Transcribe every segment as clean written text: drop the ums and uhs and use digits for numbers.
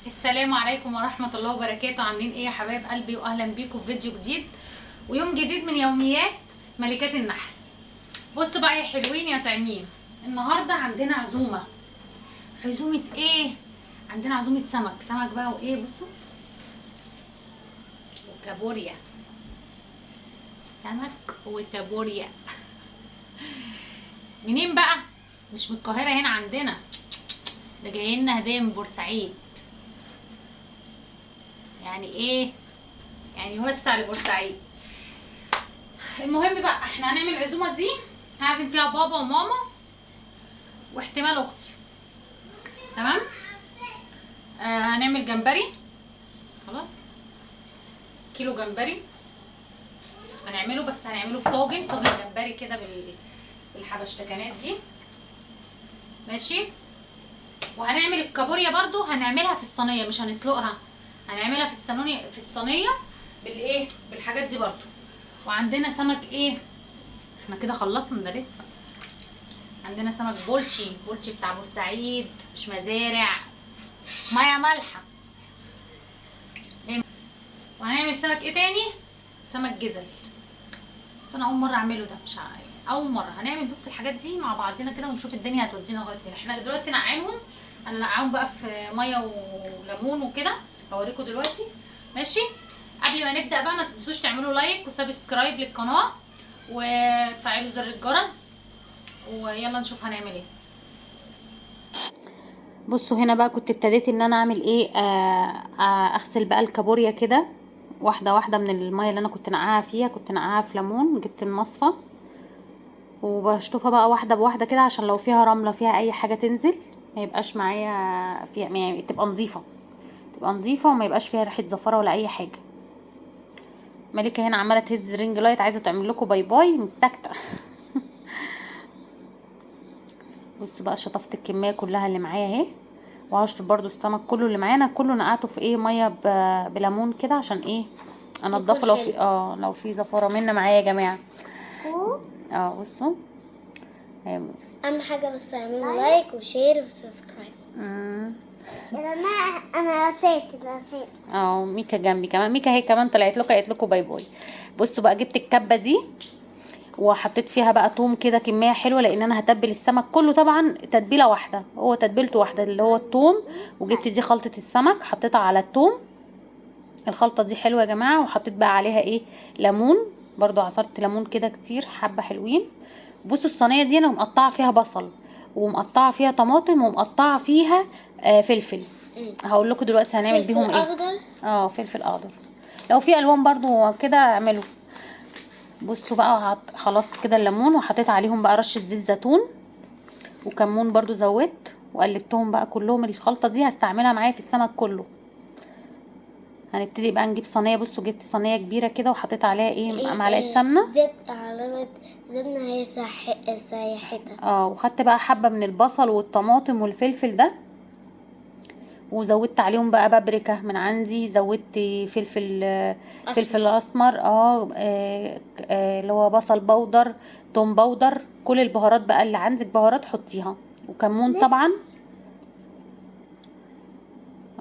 السلام عليكم ورحمة الله وبركاته. عاملين ايه يا حبايب قلبي؟ واهلا بيكم في فيديو جديد ويوم جديد من يوميات ملكات النحل. بصوا بقى يا حلوين يا طعمين، النهارده عندنا عزومة. عزومة ايه؟ عندنا عزومة سمك. سمك بقى وايه؟ بصوا، وكابوريا. سمك وكابوريا منين بقى؟ مش من القاهرة، هنا عندنا، ده جاي لنا هدية من بورسعيد. يعني ايه؟ يعني وسع لبورسعيد. المهم بقى احنا هنعمل العزومة دي، هعزم فيها بابا وماما واحتمال اختي. تمام؟ هنعمل جمبري، خلاص كيلو جمبري هنعمله، بس هنعمله في طاجن، طاجن جمبري كده بالحبشتكنات دي، ماشي. وهنعمل الكابوريا برضو، هنعملها في الصينية، مش هنسلقها، هنعملها في الصينية، في الصينية بالايه، بالحاجات دي برضو. وعندنا سمك ايه، احنا كده خلصنا ده لسه. عندنا سمك بولتشي، بولتشي بتاع بورسعيد، مش مزارع، مية مالحة. وهنعمل سمك ايه تاني؟ سمك جزل، بس انا اول مرة اعمله ده، مش اول مرة هنعمل. بص الحاجات دي مع بعضينا كده ونشوف الدنيا هتودينا لغاية فين. احنا دلوقتي نقعينهم، انا نقعهم بقى في مية وليمون وكده، هوريكم دلوقتي، ماشي. قبل ما نبدا بقى ما تنسوش تعملوا like و subscribe للقناة وتفعلوا زر الجرس، ويلا نشوف هنعمل ايه. بصوا هنا بقى كنت ابتديت ان انا اعمل ايه، اغسل بقى الكابوريا كده واحدة واحدة من المية اللي انا كنت نقعها فيها، كنت نقعها في ليمون. جبت المصفى وبشطفها بقى واحدة بواحدة كده، عشان لو فيها رملة فيها اي حاجة تنزل، ما يبقاش معايا فيها، يعني تبقى نظيفة، تبقى نظيفة وما يبقاش فيها ريحه زفاره ولا اي حاجة. ملكه هنا عماله تهز ring light، عايزه تعمل لكم bye bye، مش ساكته. بصوا بقى شطفت الكمية كلها اللي معايا اهي، وهشطف برده السمك كله اللي معايا. انا كله نقعته في ايه، مية بليمون كده، عشان ايه، انضفه لو في لو في زفاره منه معايا يا جماعة. بصوا اهم حاجة بس اعملوا like و share و subscribe. انا نسيت. ميكا جنبي كمان، ميكا هي كمان طلعت لكم قالت لكم bye bye. بصوا بقى جبت الكبه دي وحطيت فيها بقى توم كده كمية حلوة، لان انا هتبل السمك كله طبعا تتبيله واحدة، هو تتبيلته واحدة اللي هو التوم. وجبت دي خلطه السمك حطيتها على التوم، الخلطة دي حلوة يا جماعة. وحطيت بقى عليها ايه، ليمون برضو، عصرت ليمون كده كتير حبه حلوين. بصوا الصينية دي انا مقطعه فيها بصل، ومقطعه فيها طماطم، ومقطعه فيها فلفل. هقول لكم دلوقتي هنعمل بيهم ايه. اخضر، فلفل اخضر، لو في الوان برضو كده اعملوا. بصوا بقى خلصت كده الليمون، وحطيت عليهم بقى رشه زيت زيتون وكمون برضو زودت، وقلبتهم بقى كلهم. الخلطة دي هستعملها معايا في السمك كله. هنبتدي بقى نجيب صينية. بصوا جبت صينية كبيرة كده وحطيت عليها ايه، معلقه سمنه، زبدة، علامة زبدة هي سايحتها. وخدت بقى حبه من البصل والطماطم والفلفل ده، وزودت عليهم بقى بابريكا من عندي، زودت فلفل فلفل اسمر، اللي هو بصل powder، توم powder، كل البهارات بقى اللي عندك بهارات حطيها، وكمون طبعا.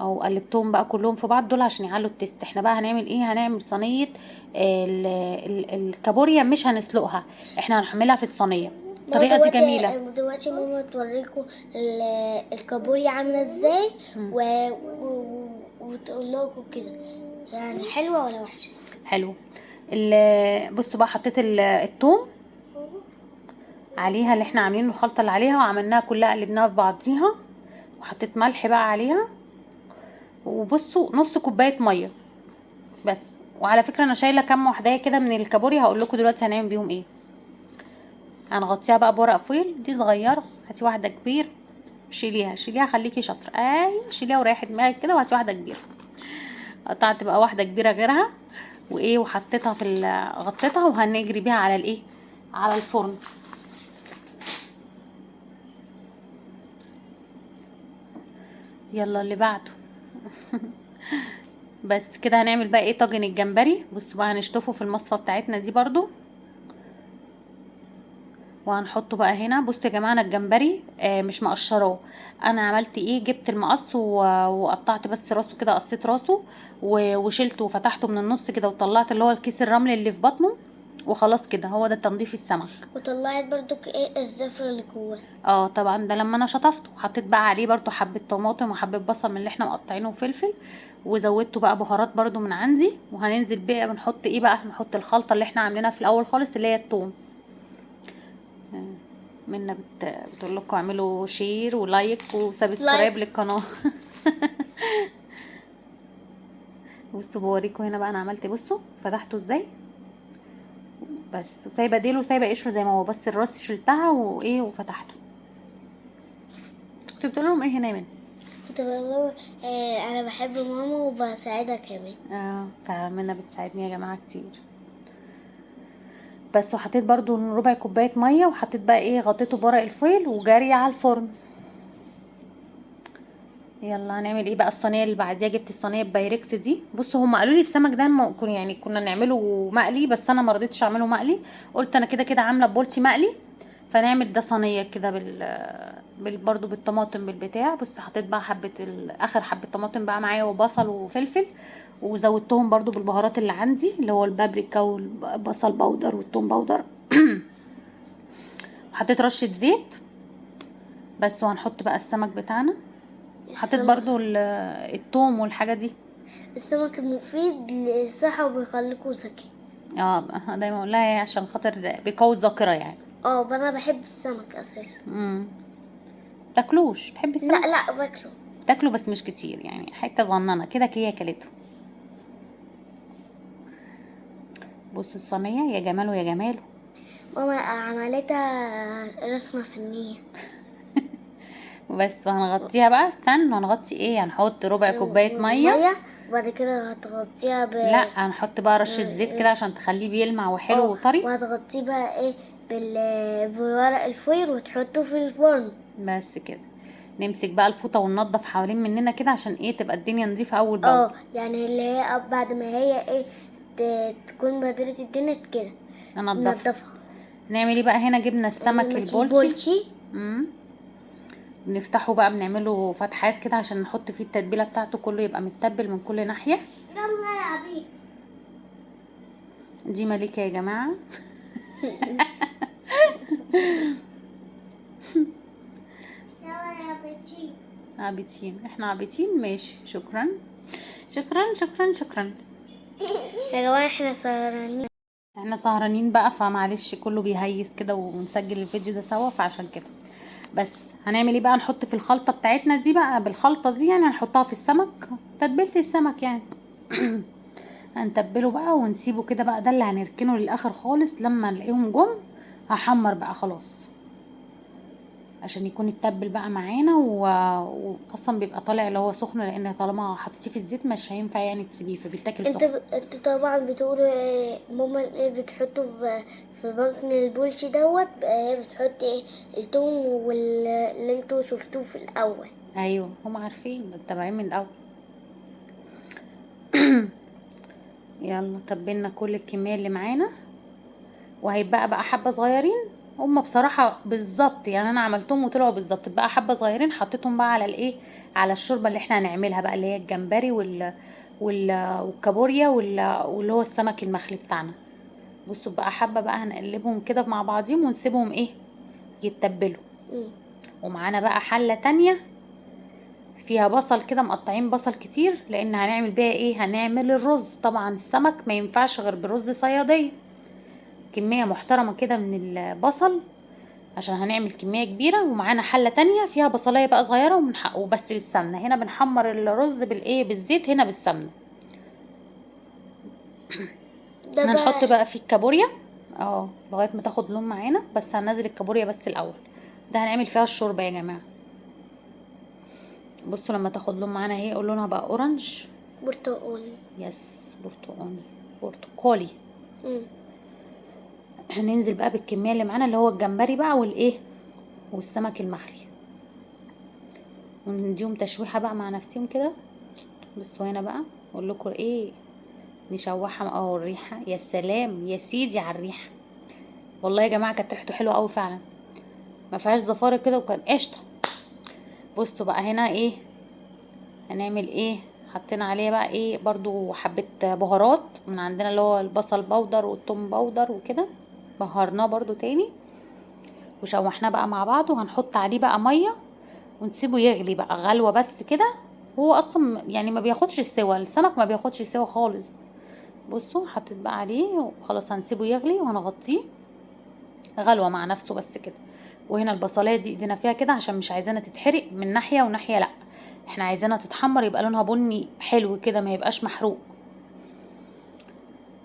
او قلبتهم بقى كلهم في بعض دول عشان يعلوا ال taste. احنا بقى هنعمل ايه، هنعمل صينية الكابوريا، مش هنسلقها، احنا هنعملها في الصينية. الطريقة دي جميلة. دلوقتي ماما توريكم الكابوريا عامله ازاي وتقول لكم كده يعني حلوة ولا وحشة. حلو. بصوا بقى حطيت الثوم عليها اللي احنا عاملينه، الخلطة اللي عليها، وعملناها كلها قلبناها في بعضيها، وحطيت ملح بقى عليها. وبصوا نص كوباية مية بس. وعلى فكرة انا شايله كام واحدة كده من الكابوريا، هقول لكم دلوقتي هنعمل بيهم ايه. هنغطيها بقى بورق فويل، دي صغيرة، هاتي واحدة كبيرة، شيليها شيليها، خليكي شاطرة، ايوه شيليها وريحي دماغك كده، وهاتي واحدة كبيرة. قطعت بقى واحدة كبيرة غيرها وايه، وحطيتها في غطيتها، وهنجري بيها على الايه، على الفرن. يلا اللي بعده. بس كده هنعمل بقى ايه، طاجن الجمبري. بصوا بقى هنشطفه في المصفى بتاعتنا دي برضو، وهنحطه بقى هنا. بصوا يا جماعة، انا الجمبري مش مقشراه. انا عملت ايه، جبت المقص وقطعت بس راسه كده، قصيت راسه وشلته وفتحته من النص كده، وطلعت اللي هو الكيس الرمل اللي في بطنه، وخلاص كده هو ده تنظيف السمك. وطلعت برضك ايه الزفر اللي جواه. طبعا ده لما انا شطفته حطيت بقى عليه برضو حبه طماطم وحبه بصل من اللي احنا مقطعينه وفلفل، وزودته بقى بهارات برضو من عندي. وهننزل بقى بنحط ايه بقى، هنحط الخلطة اللي احنا عاملينها في الاول خالص اللي هي التوم. منا بتقول لكم اعملوا share و like و subscribe للقناة. بصوا بوريكم هنا بقى انا عملت، بصوا فتحته ازاي بس، وسايبه ديله وسايبه قشرة زي ما هو، بس الراس شلتها وايه وفتحته. كنت بتقول لهم ايه هنا يا منى؟ كنت بقول لهم انا بحب ماما وبساعدها كمان. فمنى بتساعدني يا جماعة كتير. بس وحطيت برضو ربع كوباية مية، وحطيت بقى ايه، غطيته بورق الفويل وجاري على الفرن. يلا هنعمل ايه بقى الصينية اللي بعديها. جبت الصينية البايركس دي. بصوا هم قالوا لي السمك ده يعني كنا نعمله مقلي، بس انا ما رضيتش اعمله مقلي، قلت انا كده كده عامله بولتي مقلي، فنعمل ده صينية كده برضو بالطماطم بالبتاع. بصوا حطيت بقى حبه اخر حبه طماطم بقى معايا وبصل وفلفل، وزودتهم برضو بالبهارات اللي عندي اللي هو البابريكا والبصل powder والثوم powder. حطيت رشه زيت بس، وهنحط بقى السمك بتاعنا. حطيت برضو الثوم والحاجة دي. السمك المفيد للصحة وبيخليكوا ذكي. دايما اقول لها عشان خاطر بيقوي الذاكرة يعني. انا بحب السمك اساسا. تاكلوش؟ بتحبي السمك؟ لا باكله. تاكله بس مش كتير يعني، حتة صغننه كده هي اكلته. بصوا الصينية يا جماله يا جماله، ماما عملتها رسمه فنية. بس وهنغطيها بقى. استنى هنغطي ايه، هنحط ربع كوباية مية، وبعد كده هتغطيها لا هنحط بقى رشه زيت كده عشان تخليه بيلمع وحلو وطري. وهتغطيه بقى ايه بالورق الفويل وتحطه في الفرن. بس كده نمسك بقى الفوطه وننضف حوالين مننا كده عشان ايه تبقى الدنيا نظيفة اول باول. يعني اللي هي بعد ما هي ايه تكون بدلت الدنيا كده ننضفها. نعمل ايه بقى هنا، جبنا السمك البولتي. بنفتحه بقى، بنعمله فتحات كده عشان نحط فيه التتبيله بتاعته، كله يبقى متبل من كل ناحية. يلا يا عبيد، دي مليكة يا جماعة. يلا يا عبيدين. عبيدين، احنا عبيدين ماشي. شكرا شكرا شكرا شكرا يا جماعة. احنا سهرانين، احنا سهرانين بقى، فمعلش كله بيهيس كده ونسجل الفيديو ده سوا، فعشان كده بس. هنعمل ايه بقى، نحط في الخلطة بتاعتنا دي بقى، بالخلطه دي يعني هنحطها في السمك، تتبيله السمك يعني. هنتبله بقى ونسيبه كده بقى، ده اللي هنركنه للاخر خالص. لما نلاقيهم جم هحمر بقى خلاص، عشان يكون اتبل بقى معانا. واصلا بيبقى طالع اللي هو سخن، لان طالما حطيتيه في الزيت مش هينفع يعني تسيبيه، فبيتاكل سخن. انتوا طبعا بتقولوا ماما ايه بتحطوا في بطن البولشي دوت، بتحط ايه التوم واللي انتوا شفتوه في الاول. ايوه هم عارفين، ده متابعين من الاول. يلا تبلنا كل الكمية اللي معانا، وهيبقى بقى حبه صغيرين. هما بصراحة بالظبط يعني انا عملتهم وطلعوا بالظبط، بقى حبه صغيرين حطيتهم بقى على الايه، على الشوربة اللي احنا هنعملها بقى، اللي هي الجمبري والكابوريا واللي هو السمك المخلي بتاعنا. بصوا بقى حبه بقى هنقلبهم كده مع بعضيهم ونسيبهم ايه يتبلوا. ومعانا بقى حله تانية فيها بصل كده، مقطعين بصل كتير لان هنعمل بيها ايه، هنعمل الرز. طبعا السمك ما ينفعش غير برز صياديه، كمية محترمة كده من البصل عشان هنعمل كمية كبيرة. ومعانا حلة تانية فيها بصلاية بقى صغيرة وبس بالسمنة. هنا بنحمر الرز بالايه، بالزيت، هنا بالسمنة. هنحط بقى فيه الكابوريا لغاية ما تاخد لون معانا، بس هننزل الكابوريا بس الأول. ده هنعمل فيها الشوربة يا جماعة. بصوا لما تاخد لون معانا اهي، لونها بقى orange برتقاني. yes برتقاني برتقالي. هننزل بقى بالكمية اللي معانا اللي هو الجمبري بقى والايه والسمك المخلي، ونديهم تشويحه بقى مع نفسهم كده. بصوا هنا بقى اقول لكم ايه، نشوحها. الريحة يا سلام يا سيدي على الريحة. والله يا جماعة كانت ريحته حلوة قوي فعلا، ما فيهاش زفاره كده، وكان قشطه. بصوا بقى هنا ايه هنعمل ايه. حطينا عليه بقى ايه برضو حبه بهارات من عندنا، اللي هو البصل powder والثوم powder وكده، بهرناه برضو تاني وشوحناه بقى مع بعض. وهنحط عليه بقى مية ونسيبه يغلي بقى غلوه بس كده. هو اصلا يعني ما بياخدش سوا، السمك ما بياخدش سوا خالص. بصوا حطيت بقى عليه وخلاص، هنسيبه يغلي وهنغطيه غلوه مع نفسه بس كده. وهنا البصلايه دي ايدينا فيها كده عشان مش عايزانا تتحرق من ناحية وناحية، لا احنا عايزينها تتحمر، يبقى لونها بني حلو كده، ما يبقاش محروق.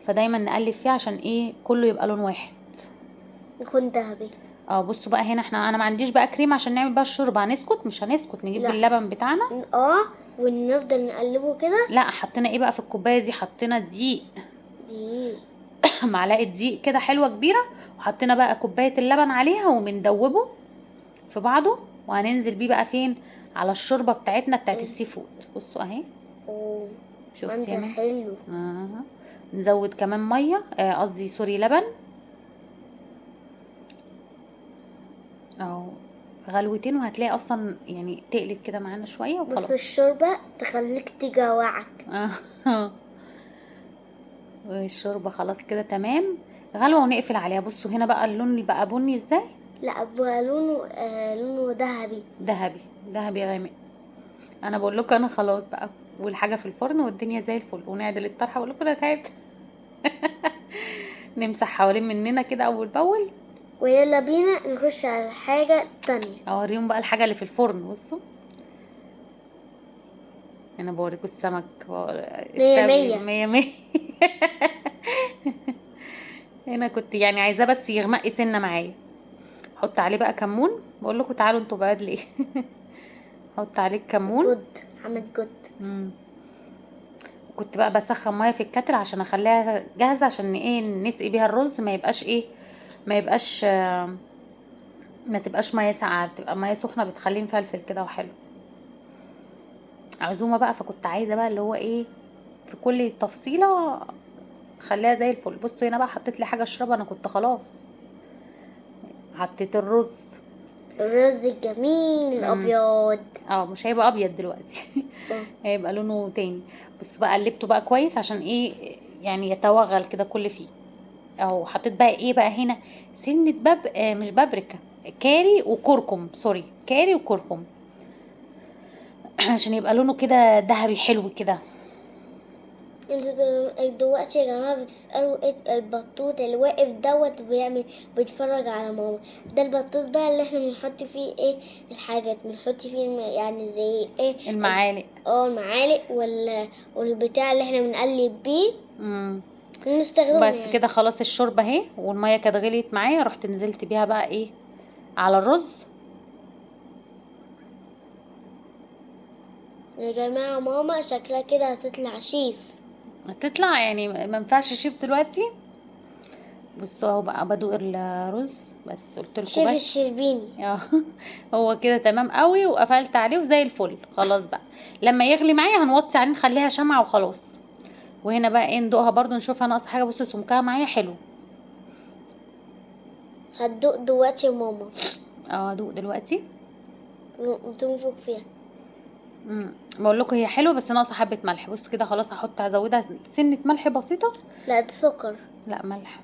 فدايما نقلب فيها عشان ايه كله يبقى لون واحد، يكون ذهبي. بصوا بقى هنا انا ما عنديش بقى كريم عشان نعمل بقى الشوربة، هنسكت مش هنسكت، نجيب لا. اللبن بتاعنا. ونفضل نقلبه كده. لا حطينا ايه بقى في الكوباية دي؟ حطينا دقيق. دقيق. معلقه دقيق كده حلوة كبيرة، وحطينا بقى كوباية اللبن عليها وبندوبه في بعضه، وهننزل بيه بقى فين؟ على الشوربة بتاعتنا بتاعت ال seafood. بصوا اهي. شفتي يا منظر منى؟ حلو. نزود كمان مية، قصدي sorry لبن. اهو غلوتين وهتلاقي اصلا يعني تقلت كده معانا شوية وخلاص. بس الشوربة تخليك تجوعك. والشوربه خلاص كده تمام، غلوه ونقفل عليها. بصوا هنا بقى اللون بقى بني ازاي؟ لا بقى لونه ذهبي. ذهبي، ذهبي غامق. انا بقول لكم انا خلاص بقى، والحاجة في الفرن والدنيا زي الفل، ونعدل الطرحة. بقول لكم انا تعبت. نمسح حوالين مننا كده اول باول، ويلا بينا نخش على الحاجة التانية. اوريهم بقى الحاجة اللي في الفرن. بصوا انا بوريكم السمك. مية مية. مية مية. هنا كنت عايزاه بس يغمق سنة معايا. حط عليه بقى كمون، بقول لكم تعالوا انتوا بعاد ليه. حط عليه الكمون. جود، عملت جود. كنت بقى بسخن مية في الكتل عشان اخليها جاهزة، عشان ايه نسقي بيها الرز، ما يبقاش ايه، ما يبقاش، ما تبقاش مية ساقعه، بتبقى مية سخنة بتخليه مفلفل كده وحلو. عزومة بقى، فكنت عايزه بقى اللي هو ايه في كل تفصيله خليها زي الفل. بصوا هنا بقى حطيت لي حاجة اشربها، انا كنت خلاص حطيت الرز. الرز الجميل الابيض. مش هيبقى ابيض دلوقتي. هيبقى لونه تاني. بصوا بقى قلبته بقى كويس عشان ايه يتوغل كده كل فيه. اهو حطيت بقى ايه بقى هنا سنة باب، مش بابريكا، كاري وكركم، سوري كاري وكركم، عشان يبقى لونه كده ذهبي حلو كده. انتوا دلوقتي يا جماعة بتسألوا ايه البطوط اللي واقف دوت بيتفرج على ماما. ده البطوط بقى اللي احنا بنحط فيه ايه الحاجات، بنحط فيه يعني زي ايه المعالق. المعالق والبتاع اللي احنا بنقلب بيه. بنستخدمه بس كده خلاص الشوربة اهي، والمية كانت غليت معايا، رحت نزلت بيها بقى ايه على الرز. يا جماعة ماما شكلها كده هتطلع شيف. هتطلع ما ينفعش شيف دلوقتي. بصوا اهو بقى بدوق الرز بس، قلت لكم شيف بس. الشربيني. هو كده تمام قوي، وقفلت عليه وزي الفل. خلاص بقى لما يغلي معايا هنوطي عليه نخليها شمعة وخلاص. وهنا بقى ايه ندوقها برضو نشوفها ناقصه حاجة. بصوا سمكها معايا حلو. هتدوق دلوقتي يا ماما. هدوق دلوقتي. تنفخ فيها. بقول لكم هي حلوة بس ناقصه حبه ملح. بصوا كده خلاص هزودها سنة ملح بسيطة. لا ده سكر. لا ملح.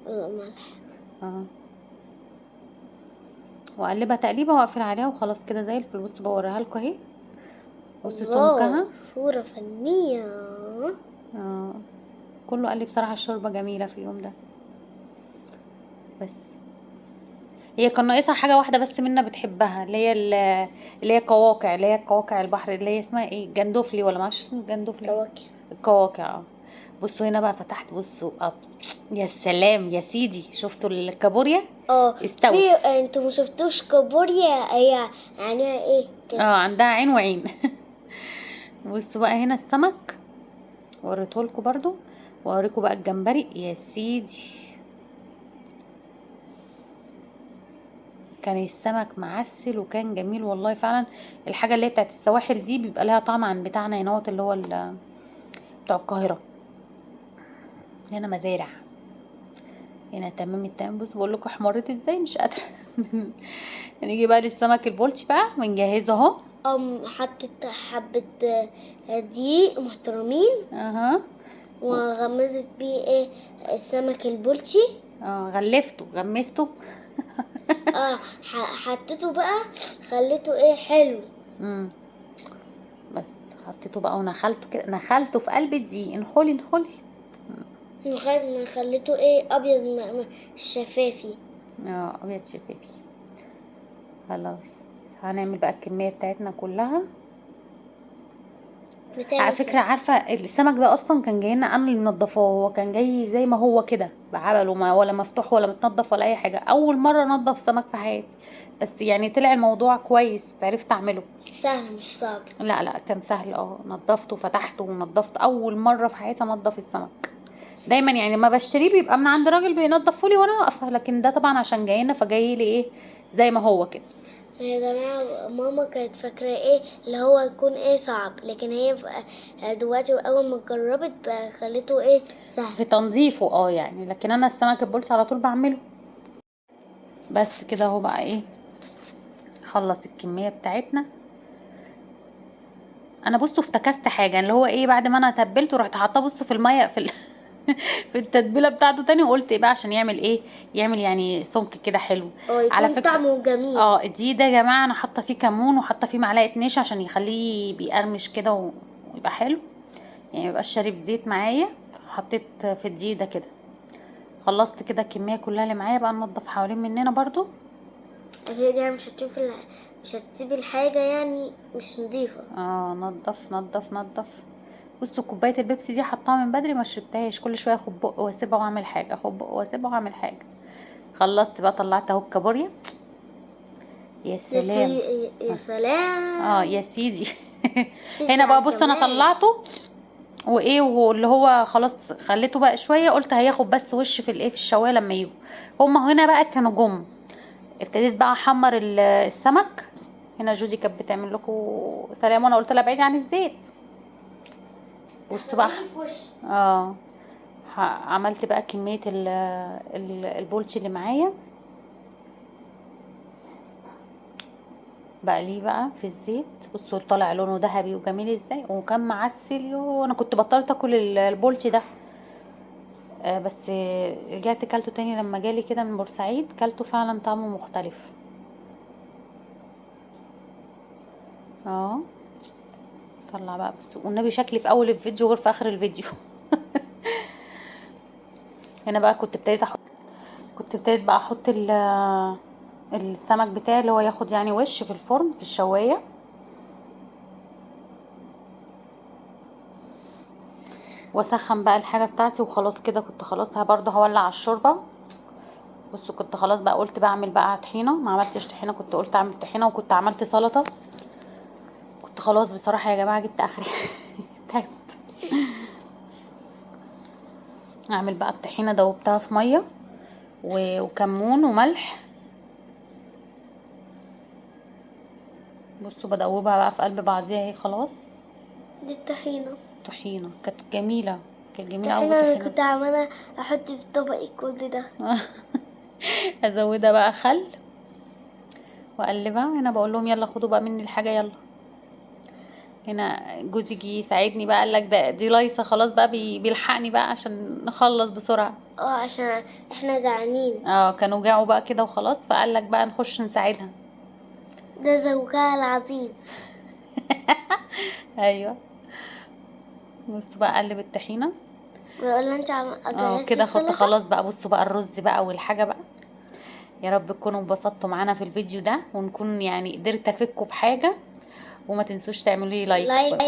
لا ملح. واقلبها تقليبه واقفل عليها وخلاص كده زي الفل. بصوا بوريها لكم اهي. بصوا الله، سمكها. صوره فنية. كله قال لي بصراحة الشوربة جميلة في اليوم ده. بس هي كان ناقصها حاجة واحدة بس منا بتحبها، اللي هي قواقع، اللي هي قواقع البحر، اللي هي اسمها ايه، جندوفلي ولا ما اعرفش اسمه جندوفلي. قواقع. القواقع. بصوا هنا بقى فتحت، بصوا، يا سلام يا سيدي، شفتوا الكابوريا؟ استوت. انتوا ما شفتوش كابوريا هي عينيها ايه كده؟ عندها عين وعين. بصوا بقى هنا السمك وريته لكم برضو، واوريكم بقى الجمبري يا سيدي. كان السمك معسل وكان جميل والله فعلا. الحاجة اللي هي بتاعت السواحل دي بيبقى لها طعم عن بتاعنا هنا اللي هو بتاع القاهرة. هنا مزارع. هنا تمام التمام. بصوا بقول لكم احمرت ازاي، مش قادرة. نيجي بقى للسمك البولتي بقى بنجهزه اهو. حطت حبة دقيق محترمين. اها. وغمزت بيه ايه السمك البولتي. غلفته غمسته. حطيته بقى، خليته ايه حلو. بس حطيته بقى ونخلته كده، نخلته في قلب الدقيق. انخلي انخلي. لغاية ما خليته ايه ابيض شفافي. ابيض شفافي. خلاص هنعمل بقى الكمية بتاعتنا كلها. على فكرة عارفه السمك ده اصلا كان جاي لنا انا اللي منضفاه، هو كان جاي زي ما هو كده بعبله، ما ولا مفتوح ولا متنضف ولا اي حاجة. اول مرة انضف سمك في حياتي، بس يعني طلع الموضوع كويس، عرفت اعمله. سهل مش صعب. لا لا كان سهل. نضفته وفتحته ونضفت. اول مرة في حياتي انضف السمك. دايما يعني لما بشتريه بيبقى من عند راجل بينضفه لي وانا واقفة، لكن ده طبعا عشان جاي لنا فجاي لي ايه زي ما هو كده. يا جماعة ماما كانت فاكرة ايه اللي هو يكون ايه صعب، لكن هي دلوقتي اول ما جربت بقى خليته ايه سهل في تنظيفه. يعني لكن انا السمك البولتي على طول بعمله. بس كده اهو بقى ايه خلص الكمية بتاعتنا. انا بصوا افتكست حاجة اللي هو ايه، بعد ما انا تبلته رحت حاطاه بصوا في المية في في التتبيله بتاعته تاني، وقلت ايه بقى عشان يعمل ايه، يعمل يعني سمك كده حلو. على فكرة طعمه جميل. الدقيق ده يا جماعة انا حاطه فيه كمون وحاطه فيه معلقه نشا عشان يخليه بيقرمش كده ويبقى حلو، يعني ميبقاش شارب زيت معايا. حطيت في الدقيق ده كده. خلصت كده الكمية كلها اللي معايا. بقى ننضف حوالين مننا برضو. اكيد يعني مش هتشوف مش هتسيب الحاجة يعني مش نظيفة. نضف نضف نضف. بصوا كوباية البيبسي دي حطاها من بدري ما شربتهاش، كل شوية اخد بق واسيبها واعمل حاجة، اخد بق واسيبها واعمل حاجة. خلصت بقى، طلعت اهو الكابوريا. يا سلام يا سلام. يا سيدي. هنا بقى بص انا طلعته وايه، واللي هو خلاص خليته بقى شوية، قلت هياخد بس وش في الايه في الشوايه لما يجوا. هما هنا بقى كانوا جم. ابتديت بقى احمر السمك. هنا جودي كانت بتعمل لكم سلام وانا قلت لها بعيدي عن الزيت. بصوا بقى عملت بقى كمية البولتي اللي معايا بقى ليه بقى في الزيت. بصوا طالع لونه ذهبي وجميل ازاي، وكان معسل. يو انا كنت بطلت اكل البولتي ده، بس رجعت كلته تاني لما جالي كده من بورسعيد، كلته فعلا طعمه مختلف. طلع بقى بس والنبي شكلي في اول الفيديو غير في اخر الفيديو. هنا بقى كنت ابتديت بقى احط السمك بتاعي اللي هو ياخد يعني وش في الفرن في الشوايه. واسخن بقى الحاجة بتاعتي وخلاص كده. كنت خلاص برضه هولع الشوربة. بصوا كنت خلاص بقى قلت بعمل بقى طحينه، ما عملتش طحينه، كنت قلت اعمل طحينه وكنت عملت سلطة. كنت خلاص بصراحة يا جماعة جبت اخري. تعبت. اعمل بقى الطحينه، دوبتها في مية وكمون وملح. بصوا بدوبها بقى في قلب بعضيها اهي خلاص. دي الطحينه. طحينه كانت جميلة، كانت جميلة قوي. الطحينه انا كنت عماله احط في طبقي كل ده. ازودها بقى خل واقلبها. هنا بقول لهم يلا خدوا بقى مني الحاجة يلا. هنا جوزي جه يساعدني بقى، قال لك ده دي لايصه خلاص بقى، بيلحقني بقى عشان نخلص بسرعة. عشان احنا جعانين. كانوا جاعوا بقى كده وخلاص، فقال لك بقى نخش نساعدها. ده زوجها العزيز. ايوه بصوا بقى قلب الطحينه. بيقول لها انت جهزتي كده خدت السلطة؟ خلاص بقى. بصوا بقى الرز بقى والحاجة بقى. يا رب تكونوا انبسطتوا معانا في الفيديو ده، ونكون يعني قدرت افكوا بحاجة. وما تنسوش تعملوا لي like. like.